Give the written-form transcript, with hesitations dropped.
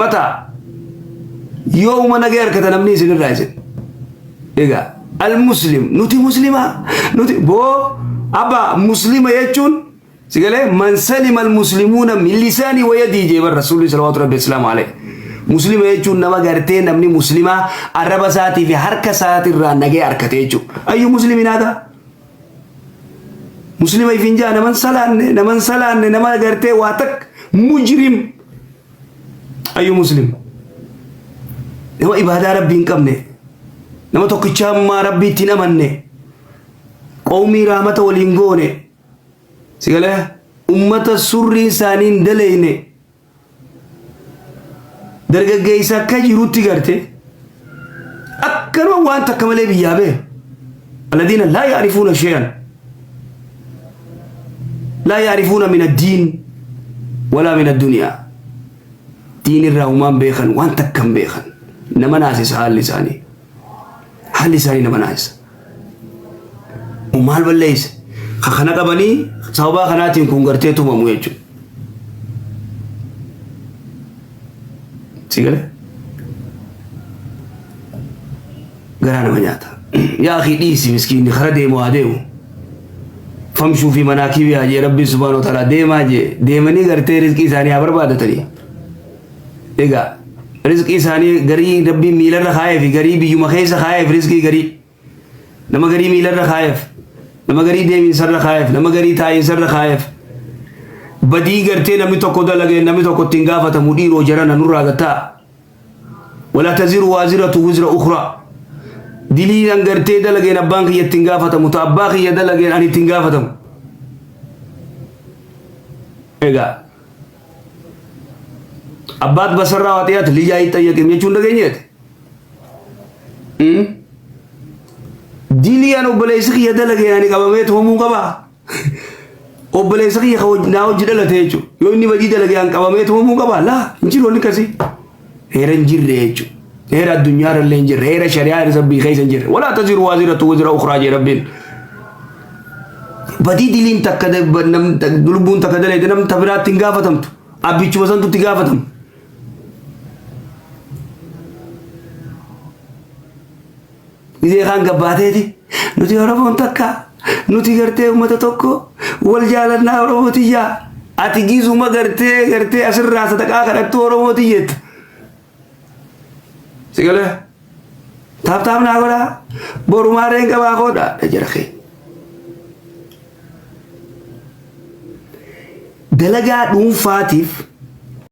Mataa yoomuma nagaya argata namni isinirraa isin. Egaa al-muslim nuti muslimaa nuti boo abba muslima jechuun si galee man salima al-muslimuuna min lisaanii wa yadii jee bar rasuulli salawaatu rabbi islaamu alayhi. Muslima jechuun nama gartee namni muslimaa arraba isaatii fi harka isaatirraa nagaya argate jechuudha. Ayyuu muslimin haa Muslima ifin jaa naman salaanne naman salaanne nama gartee waa takka mujrim ayyu muslim nama ibaadaa rabbii hin qabne nama tokkicha ammaa rabbii ittiin amanne qawmii rahmata waliin goone si galee ummata surrii isaanii hin daleyne Dargaggeessa akka jirutti garte akkanuma waan takka malee biyyaa bahe. Alladhiina laa ya'rifuuna shay'an laa ya'rifuuna min addiin walaa min addunyaa. Diin irraa humaan beekan waan takka hin beekan. Nama naasisa haalli isaanii. Haalli isaanii nama naasisa. Maal balleesse? Ka kana qabanii sababaa kanaatiin kun gartee tumamu jechuudha. Si galee? Garaa nama nyaata. Yaa akii dhiisi miskiinni kara deemu haa deemu. Famshuu fi manaakibii haa jee rabbiin subhaanahu wa ta'ala deemaa jee deemanii gartee rizqii isaanii haa barbaadatanii. Egaa rizqii isaanii garii rabbiin miilarra kaa'ee fi garii biyyuma keessa kaa'eef rizqii garii nama garii miilarra kaa'eef nama garii deemiinsarra kaa'eef nama garii taa'iinsarra kaa'eef badii gartee namni tokko dalagee namni tokko ittiin gaafatamu dhiiroo jarana nurraa gattaa walaa taziru waaziratu wizra ukhraa dilii an gartee dalageen abbaan kiyya ittiin gaafatamu ta abbaa kiyya dalageen ani ittiin gaafatamu egaa Abbaat basarraa waxiyat lijaa ittayyaqim jechuun dhageenyeeti. Dilii an obboleessi kiyya dalageen ani qabamee tumamuu qabaa? Obboleessa kiyya kan naa hojii dhalate jechuudha. Yoo inni badii dalagee an qabamee tumamuu qabaa? Laa hin jiru wanni akkasii. Heera hin jirre jechuudha. Heera addunyaa irra illee hin jirre. Heera shari'aa irra sabbii keessa hin jirre. Walaa taziru waaziratu wizra ukhraa jee rabbiin. Badii diliin takka lubbuun takka dalayte namni ta biraatti hin gaafatamtu. Abbichuma santu itti gaafatama. Gizee kaan gabbaateeti nuti Oromoon takka nuti gartee uummata tokko wal jaalannaa Oromoo tiyyaa ati gizuma gartee gartee asirraa sadaqaa kadhattu Oromoo tiyyeetta. Si galee taap taap naa godhaa borumaa reen qabaa koodha jara keenya. Dalagaa dhuunfaatiif